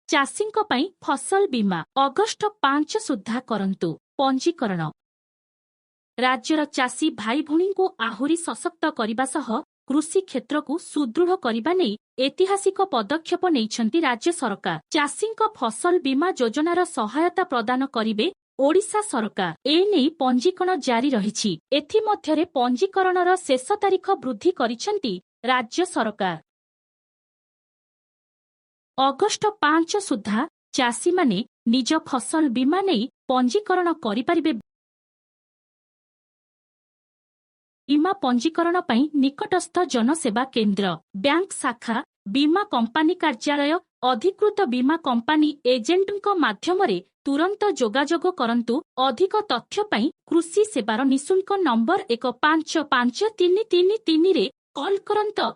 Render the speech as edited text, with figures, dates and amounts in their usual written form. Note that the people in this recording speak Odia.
ଚାଷୀଙ୍କ ପାଇଁ ଫସଲ ବୀମା, ଅଗଷ୍ଟ 5 ସୁଦ୍ଧା କରନ୍ତୁ ପଞ୍ଜୀକରଣ। ରାଜ୍ୟର ଚାଷୀ ଭାଇ ଭଉଣୀଙ୍କୁ ଆହୁରି ସଶକ୍ତ କରିବା ସହ କୃଷି କ୍ଷେତ୍ରକୁ ସୁଦୃଢ଼ କରିବା ନେଇ ଐତିହାସିକ ପଦକ୍ଷେପ ନେଇଛନ୍ତି ରାଜ୍ୟ ସରକାର। ଚାଷୀଙ୍କ ଫସଲ ବୀମା ଯୋଜନାର ସହାୟତା ପ୍ରଦାନ କରିବେ ଓଡ଼ିଶା ସରକାର। ଏନେଇ ପଞ୍ଜୀକରଣ ଜାରି ରହିଛି। ଏଥିମଧ୍ୟରେ ପଞ୍ଜୀକରଣର ଶେଷ ତାରିଖ ବୃଦ୍ଧି କରିଛନ୍ତି ରାଜ୍ୟ ସରକାର। ଅଗଷ୍ଟ 5 ସୁଦ୍ଧା ଚାଷୀମାନେ ନିଜ ଫସଲ ବୀମା ନେଇ ପଞ୍ଜୀକରଣ କରିପାରିବେ। ବୀମା ପଞ୍ଜୀକରଣ ପାଇଁ ନିକଟସ୍ଥ ଜନସେବା କେନ୍ଦ୍ର, ବ୍ୟାଙ୍କ ଶାଖା, ବୀମା କମ୍ପାନୀ କାର୍ଯ୍ୟାଳୟ, ଅଧିକୃତ ବୀମା କମ୍ପାନୀ ଏଜେଣ୍ଟଙ୍କ ମାଧ୍ୟମରେ ତୁରନ୍ତ ଯୋଗାଯୋଗ କରନ୍ତୁ। ଅଧିକ ତଥ୍ୟ ପାଇଁ କୃଷି ସେବାର ନିଃଶୁଳ୍କ ନମ୍ବର 155333ରେ କଲ୍ କରନ୍ତୁ।